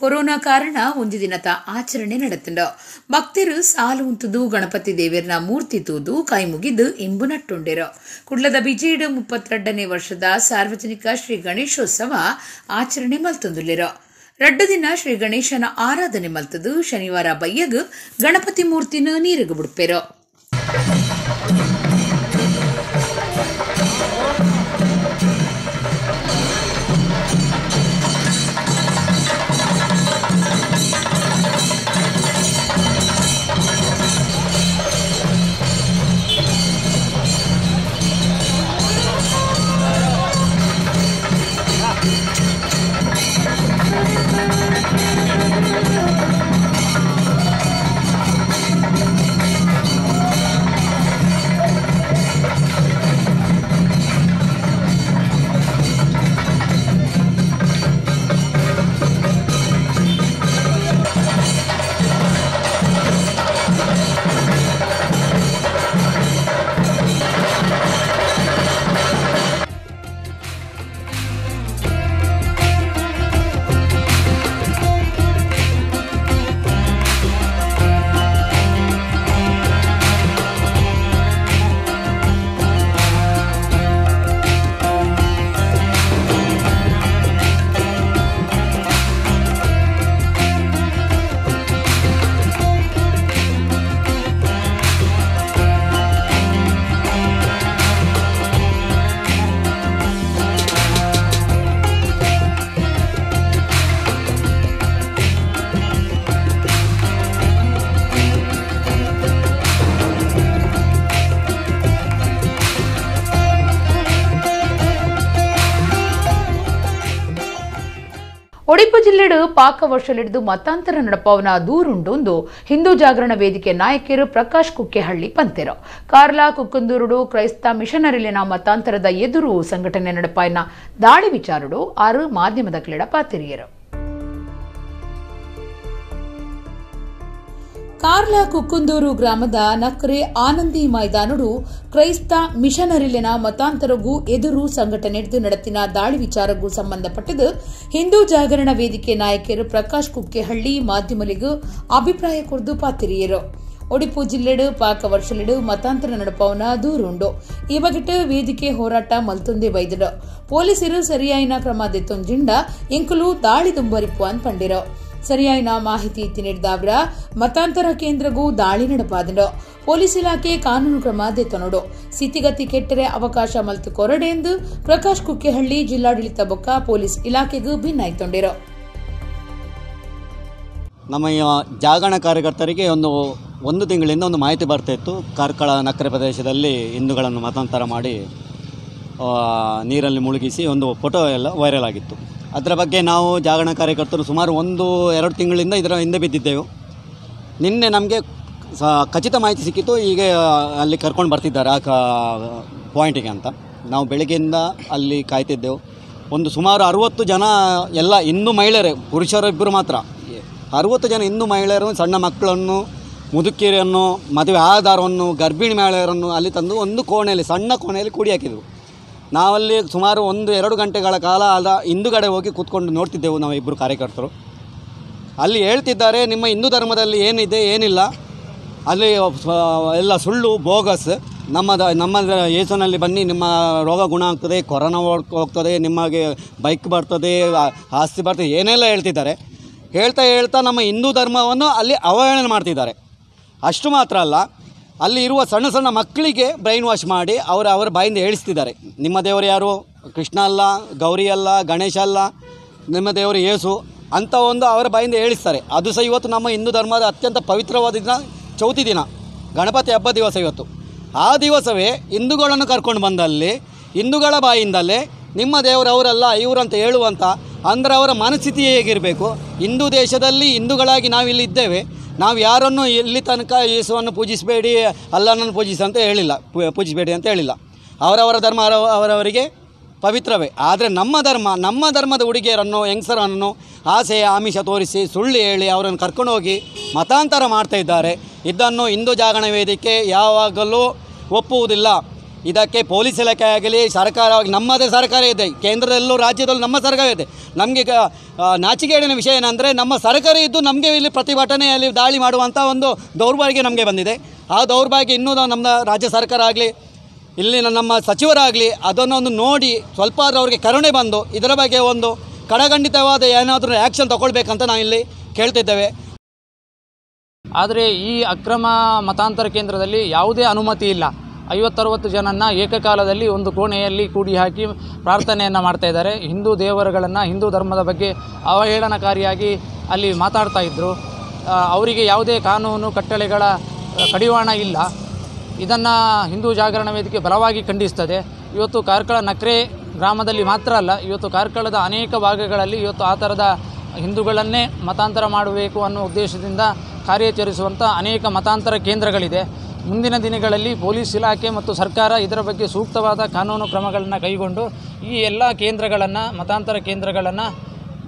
ಕೊರೋನಾ ಕಾರಣ ಒಂದು ದಿನದ ಆಚರಣೆ ನಡೆತಂಡು. ಭಕ್ತರು ಸಾಲು ಉಂತುದು ಗಣಪತಿ ದೇವರ್ನ ಮೂರ್ತಿ ತೂದು ಕೈ ಮುಗಿದು ಇಂಬು ನಟ್ಟುಂಡಿರು. ಕುಡ್ಲದ ಬಿಜೇಡು 32ನೇ ವರ್ಷದ ಸಾರ್ವಜನಿಕ ಶ್ರೀ ಗಣೇಶೋತ್ಸವ ಆಚರಣೆ ಮಲ್ತೊಂದುಲ್ಲಿರು. ರಡ್ಡು ದಿನ ಶ್ರೀ ಗಣೇಶನ ಆರಾಧನೆ ಮಲ್ತದು ಶನಿವಾರ ಬಯ್ಯಗ್ ಗಣಪತಿ ಮೂರ್ತಿನ ನೀರಿಗೆ ಬಿಡ್ಪೇರು. ಒಡಿಪು ಜಿಲ್ಲೆಡು ಪಾಕ ವರ್ಷಲಿಡಿದು ಮತಾಂತರ ನಡಪವನ ದೂರುಂಡೊಂದು ಹಿಂದೂ ಜಾಗರಣ ವೇದಿಕೆ ನಾಯಕರು ಪ್ರಕಾಶ್ ಕುಕ್ಕೆಹಳ್ಳಿ ಪಂತೆರು. ಕಾರ್ಲಾ ಕುಕ್ಕಂದೂರುಡು ಕ್ರೈಸ್ತ ಮಿಷನರಿಲಿನ ಮತಾಂತರದ ಎದುರು ಸಂಘಟನೆ ನಡಪಾಯನ ದಾಳಿ ವಿಚಾರಡು 6 ಮಾಧ್ಯಮದ ಕ್ರೀಡಾ ಪಾತಿರಿಯರು. ಕಾರ್ಲಾ ಕುಕ್ಕುಂದೂರು ಗ್ರಾಮದ ನಕ್ರೆ ಆನಂದಿ ಮೈದಾನಡು ಕ್ರೈಸ್ತ ಮಿಷನರಿಲಿನ ಮತಾಂತರಗೂ ಎದುರು ಸಂಘಟನೆ ನಡೆತಿನ ದಾಳಿ ವಿಚಾರಕ್ಕೂ ಸಂಬಂಧಪಟ್ಟದು ಹಿಂದೂ ಜಾಗರಣ ವೇದಿಕೆ ನಾಯಕರು ಪ್ರಕಾಶ್ ಕುಕ್ಕೆಹಳ್ಳಿ ಮಾಧ್ಯಮಲಿಗೂ ಅಭಿಪ್ರಾಯ ಕೊರ್ದು ಪಾತಿರಿಯರು. ಒಡಿಪು ಜಿಲ್ಲೆಡು ಪಾಕ ವರ್ಷಲಿಡು ಮತಾಂತರ ನಡಪವನ ದೂರುಂಡು. ಈ ಬಗೆಟ್ ವೇದಿಕೆ ಹೋರಾಟ ಮಲ್ತೊಂದೇ ಬೈದರು. ಪೊಲೀಸರು ಸರಿಯಾಯಿನ ಕ್ರಮ ದೆತ್ತೊಂಜಿಂಡ ಎಂಕುಲು ದಾಳಿ ದುಂಬರಿಪು ಅಂತ ಪಂಡಿರು. ಸರಿಯಾಯಿನ ಮಾಹಿತಿ ನೀಡಿದವರ ಮತಾಂತರ ಕೇಂದ್ರಗೂ ದಾಳಿ ನಡಪಾದನು. ಪೊಲೀಸ್ ಇಲಾಖೆ ಕಾನೂನು ಕ್ರಮ ದೆತ್ತೊನಡು. ಸ್ಥಿತಿಗತಿ ಕೆಟ್ಟರೆ ಅವಕಾಶ ಮಲ್ತು ಕೊರಡೆ ಎಂದು ಪ್ರಕಾಶ್ ಕುಕ್ಕೆಹಳ್ಳಿ ಜಿಲ್ಲಾಡಳಿತ ಬೊಕ್ಕ ಪೊಲೀಸ್ ಇಲಾಖೆಗೂ ಭಿನ್ನಾಯ್ತೊಂಡಿರು. ನಮ್ಮ ಜಾಗರಣ ಕಾರ್ಯಕರ್ತರಿಗೆ ಒಂದು ತಿಂಗಳಿಂದ ಒಂದು ಮಾಹಿತಿ ಬರ್ತಾ ಇತ್ತು. ಕಾರ್ಕಳ ನಕ್ರೆ ಪ್ರದೇಶದಲ್ಲಿ ಹಿಂದೂಗಳನ್ನು ಮತಾಂತರ ಮಾಡಿ ನೀರಲ್ಲಿ ಮುಳುಗಿಸಿ ಒಂದು ಫೋಟೋ ಎಲ್ಲ ವೈರಲ್ ಆಗಿತ್ತು. ಅದರ ಬಗ್ಗೆ ನಾವು ಜಾಗರಣ ಕಾರ್ಯಕರ್ತರು ಸುಮಾರು 1-2 ತಿಂಗಳಿಂದ ಇದರ ಹಿಂದೆ ಬಿದ್ದಿದ್ದೆವು. ನಿನ್ನೆ ನಮಗೆ ಖಚಿತ ಮಾಹಿತಿ ಸಿಕ್ಕಿತ್ತು, ಹೀಗೆ ಅಲ್ಲಿ ಕರ್ಕೊಂಡು ಬರ್ತಿದ್ದಾರೆ ಆ ಪಾಯಿಂಟಿಗೆ ಅಂತ. ನಾವು ಬೆಳಗ್ಗೆಯಿಂದ ಅಲ್ಲಿ ಕಾಯ್ತಿದ್ದೆವು. ಒಂದು ಸುಮಾರು 60 ಜನ ಎಲ್ಲ ಹಿಂದೂ ಮಹಿಳೆಯರೇ, ಪುರುಷರಿಬ್ಬರು ಮಾತ್ರ. 60 ಜನ ಹಿಂದೂ ಮಹಿಳೆಯರು, ಸಣ್ಣ ಮಕ್ಕಳನ್ನು, ಮುದುಕಿಯರನ್ನು, ಮದುವೆ ಆದವರನ್ನು, ಗರ್ಭಿಣಿ ಮಹಿಳೆಯರನ್ನು ಅಲ್ಲಿ ತಂದು ಒಂದು ಕೋಣೆಯಲ್ಲಿ, ಸಣ್ಣ ಕೋಣೆಯಲ್ಲಿ ಕೂಡಿ ಹಾಕಿದರು. ನಾವಲ್ಲಿ ಸುಮಾರು 1-2 ಗಂಟೆಗಳ ಕಾಲ ಅದ ಹಿಂದುಗಡೆ ಹೋಗಿ ಕೂತ್ಕೊಂಡು ನೋಡ್ತಿದ್ದೆವು ನಾವು ಇಬ್ಬರು ಕಾರ್ಯಕರ್ತರು. ಅಲ್ಲಿ ಹೇಳ್ತಿದ್ದಾರೆ, ನಿಮ್ಮ ಹಿಂದೂ ಧರ್ಮದಲ್ಲಿ ಏನಿದೆ ಏನಿಲ್ಲ, ಅಲ್ಲಿ ಎಲ್ಲ ಸುಳ್ಳು, ಬೋಗಸ್, ನಮ್ಮ ಯೇಸುನಲ್ಲಿ ಬನ್ನಿ, ನಿಮ್ಮ ರೋಗ ಗುಣ ಆಗ್ತದೆ, ಕೊರೋನಾ ಹೋಗ್ತದೆ, ನಿಮಗೆ ಬೈಕ್ ಬರ್ತದೆ, ಆಸ್ತಿ ಬರ್ತದೆ, ಏನೆಲ್ಲ ಹೇಳ್ತಿದ್ದಾರೆ. ಹೇಳ್ತಾ ಹೇಳ್ತಾ ನಮ್ಮ ಹಿಂದೂ ಧರ್ಮವನ್ನು ಅಲ್ಲಿ ಅವಹೇಳನ ಮಾಡ್ತಿದ್ದಾರೆ. ಅಷ್ಟು ಮಾತ್ರ ಅಲ್ಲ, ಅಲ್ಲಿ ಇರುವ ಸಣ್ಣ ಸಣ್ಣ ಮಕ್ಕಳಿಗೆ ಬ್ರೈನ್ ವಾಶ್ ಮಾಡಿ ಅವರ ಬಾಯಿಂದ ಹೇಳಿಸ್ತಿದ್ದಾರೆ, ನಿಮ್ಮ ದೇವರು ಯಾರು, ಕೃಷ್ಣ ಅಲ್ಲ, ಗೌರಿ ಅಲ್ಲ, ಗಣೇಶ ಅಲ್ಲ, ನಿಮ್ಮ ದೇವರು ಯೇಸು ಅಂತ ಒಂದು ಅವರ ಬಾಯಿಂದ ಹೇಳಿಸ್ತಾರೆ. ಅದು ಸಹ ಇವತ್ತು ನಮ್ಮ ಹಿಂದೂ ಧರ್ಮದ ಅತ್ಯಂತ ಪವಿತ್ರವಾದ ದಿನ ಚೌತಿ ದಿನ, ಗಣಪತಿ ಹಬ್ಬ ದಿವಸ ಇವತ್ತು. ಆ ದಿವಸವೇ ಹಿಂದೂಗಳನ್ನು ಕರ್ಕೊಂಡು ಬಂದಲ್ಲಿ ಹಿಂದೂಗಳ ಬಾಯಿಂದಲೇ ನಿಮ್ಮ ದೇವರು ಅವರಲ್ಲ ಇವರಂತ ಹೇಳುವಂಥ ಅಂದರೆ ಅವರ ಮನಸ್ಥಿತಿ ಹೇಗಿರಬೇಕು? ಹಿಂದೂ ದೇಶದಲ್ಲಿ ಹಿಂದೂಗಳಾಗಿ ನಾವಿಲ್ಲಿ ಇದ್ದೇವೆ, ನಾವು ಯಾರನ್ನು ಇಲ್ಲಿ ತನಕ ಯೇಸುವನ್ನು ಪೂಜಿಸಬೇಡಿ, ಅಲ್ಲನನ್ನು ಪೂಜಿಸಿ ಅಂತ ಹೇಳಿಲ್ಲ, ಪೂಜಿಸಬೇಡಿ ಅಂತ ಹೇಳಿಲ್ಲ. ಅವರವರ ಧರ್ಮ ಅವರವರಿಗೆ ಪವಿತ್ರವೇ. ಆದರೆ ನಮ್ಮ ಧರ್ಮ, ನಮ್ಮ ಧರ್ಮದ ಹುಡುಗಿಯರನ್ನು, ಹೆಂಗಸರನ್ನು ಆಸೆ ಆಮಿಷ ತೋರಿಸಿ ಸುಳ್ಳು ಹೇಳಿ ಅವರನ್ನು ಕರ್ಕೊಂಡೋಗಿ ಮತಾಂತರ ಮಾಡ್ತಾಯಿದ್ದಾರೆ. ಇದನ್ನು ಹಿಂದೂ ಜಾಗರಣ ವೇದಿಕೆ ಯಾವಾಗಲೂ ಒಪ್ಪುವುದಿಲ್ಲ. ಇದಕ್ಕೆ ಪೊಲೀಸ್ ಇಲಾಖೆ ಆಗಲಿ, ಸರ್ಕಾರವಾಗಿ ನಮ್ಮದೇ ಸರ್ಕಾರ ಇದೆ, ಕೇಂದ್ರದಲ್ಲೂ ರಾಜ್ಯದಲ್ಲೂ ನಮ್ಮ ಸರ್ಕಾರ ಇದೆ. ನಮಗೆ ನಾಚಿಕೆಗೇಡಿನ ವಿಷಯ ಏನಂದರೆ, ನಮ್ಮ ಸರ್ಕಾರ ಇದ್ದು ನಮಗೆ ಇಲ್ಲಿ ಪ್ರತಿಭಟನೆಯಲ್ಲಿ ದಾಳಿ ಮಾಡುವಂಥ ಒಂದು ದೌರ್ಭಾಗ್ಯ ನಮಗೆ ಬಂದಿದೆ. ಆ ದೌರ್ಭಾಗ್ಯ ಇನ್ನೂ ನಮ್ಮ ರಾಜ್ಯ ಸರ್ಕಾರ ಆಗಲಿ, ಇಲ್ಲಿನ ನಮ್ಮ ಸಚಿವರಾಗಲಿ ಅದನ್ನೊಂದು ನೋಡಿ ಸ್ವಲ್ಪ ಆದರೂ ಅವರಿಗೆ ಕರುಣೆ ಬಂದು ಇದರ ಬಗ್ಗೆ ಒಂದು ಕಡಖಂಡಿತವಾದ ಏನಾದರೂ ಆ್ಯಕ್ಷನ್ ತಗೊಳ್ಬೇಕಂತ ನಾವಿಲ್ಲಿ ಕೇಳ್ತಿದ್ದೇವೆ. ಆದರೆ ಈ ಅಕ್ರಮ ಮತಾಂತರ ಕೇಂದ್ರದಲ್ಲಿ ಯಾವುದೇ ಅನುಮತಿ ಇಲ್ಲ. 50-60 ಜನನ್ನು ಏಕಕಾಲದಲ್ಲಿ ಒಂದು ಕೋಣೆಯಲ್ಲಿ ಕೂಡಿ ಹಾಕಿ ಪ್ರಾರ್ಥನೆಯನ್ನು ಮಾಡ್ತಾಯಿದ್ದಾರೆ. ಹಿಂದೂ ದೇವರುಗಳನ್ನು, ಹಿಂದೂ ಧರ್ಮದ ಬಗ್ಗೆ ಅವಹೇಳನಕಾರಿಯಾಗಿ ಅಲ್ಲಿ ಮಾತಾಡ್ತಾ ಇದ್ದರು. ಅವರಿಗೆ ಯಾವುದೇ ಕಾನೂನು ಕಟ್ಟಳೆಗಳ ಕಡಿವಾಣ ಇಲ್ಲ. ಇದನ್ನು ಹಿಂದೂ ಜಾಗರಣ ವೇದಿಕೆ ಬಲವಾಗಿ ಖಂಡಿಸ್ತದೆ. ಇವತ್ತು ಕಾರ್ಕಳ ನಕ್ರೆ ಗ್ರಾಮದಲ್ಲಿ ಮಾತ್ರ ಅಲ್ಲ, ಇವತ್ತು ಕಾರ್ಕಳದ ಅನೇಕ ಭಾಗಗಳಲ್ಲಿ ಇವತ್ತು ಆ ಥರದ ಹಿಂದೂಗಳನ್ನೇ ಮತಾಂತರ ಮಾಡಬೇಕು ಅನ್ನೋ ಉದ್ದೇಶದಿಂದ ಕಾರ್ಯಾಚರಿಸುವಂಥ ಅನೇಕ ಮತಾಂತರ ಕೇಂದ್ರಗಳಿದೆ. ಮುಂದಿನ ದಿನಗಳಲ್ಲಿ ಪೊಲೀಸ್ ಇಲಾಖೆ ಮತ್ತು ಸರ್ಕಾರ ಇದರ ಬಗ್ಗೆ ಸೂಕ್ತವಾದ ಕಾನೂನು ಕ್ರಮಗಳನ್ನು ಕೈಗೊಂಡು ಈ ಎಲ್ಲ ಕೇಂದ್ರಗಳನ್ನು, ಮತಾಂತರ ಕೇಂದ್ರಗಳನ್ನು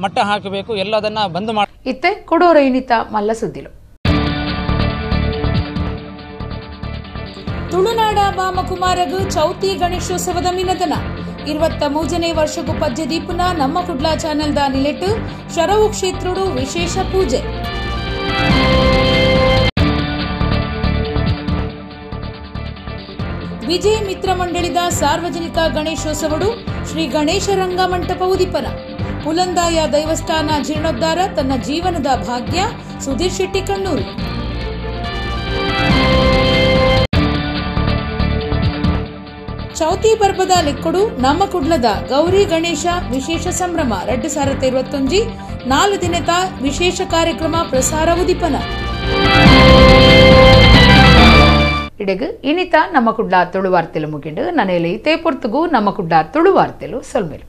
ಮಟ್ಟ ಹಾಕಬೇಕು, ಎಲ್ಲದನ್ನು ಬಂದ್ ಮಾಡಿ. ಇತ್ತೆ ಕೊಡೋರ ಇನಿತ ಮಲ್ಲ ಸುದ್ದಿಲು. ತುಳುನಾಡ ಬಾಮಕುಮಾರಗು ಚೌತಿ ಗಣೇಶೋತ್ಸವದ ಮಿನದನ 23ನೇ ವರ್ಷಕ್ಕೂ ಪಜ್ಜೆ ದೀಪುನ ನಮ್ಮ ಕುಡ್ಲಾ ಚಾನೆಲ್ the ನಿಲೆಟ್ಟು ಶರವು ಕ್ಷೇತ್ರೋಡು ವಿಶೇಷ ಪೂಜೆ. ವಿಜಯ ಮಿತ್ರ ಮಂಡಳಿದ ಸಾರ್ವಜನಿಕ ಗಣೇಶೋತ್ಸವಡು ಶ್ರೀ ಗಣೇಶ ರಂಗ ಮಂಟಪ ಉದಿಪನ. ಪುಲಂದಾಯ ದೈವಸ್ಥಾನ ಜೀರ್ಣೋದ್ಧಾರ ತನ್ನ ಜೀವನದ ಭಾಗ್ಯ ಸುಧೀರ್ ಶೆಟ್ಟಿ ಕಣ್ಣೂರು. ಚೌತಿ ಪರ್ಬದ ಲೆಕ್ಕಡು ನಮ್ಮ ಕುಡ್ಲದ ಗೌರಿ ಗಣೇಶ ವಿಶೇಷ ಸಂಭ್ರಮ 2021 4 ದಿನದ ವಿಶೇಷ ಕಾರ್ಯಕ್ರಮ ಪ್ರಸಾರ ಉದಿಪನ. ಇಡೆಗು ಇನಿತ ನಮ್ಮ ಕುಡ್ಲ ತುಳುವಾರ್ತೆಲು ಮುಗಿಂಡು ನನೆಯಲ್ಲಿ ಇತೇ ಪೊರ್ತುಗು ನಮ್ಮ ಕುಡ್ಲ ತುಳುವಾರ್ತೆಲು ಸೊಲ್ಮೆಲು.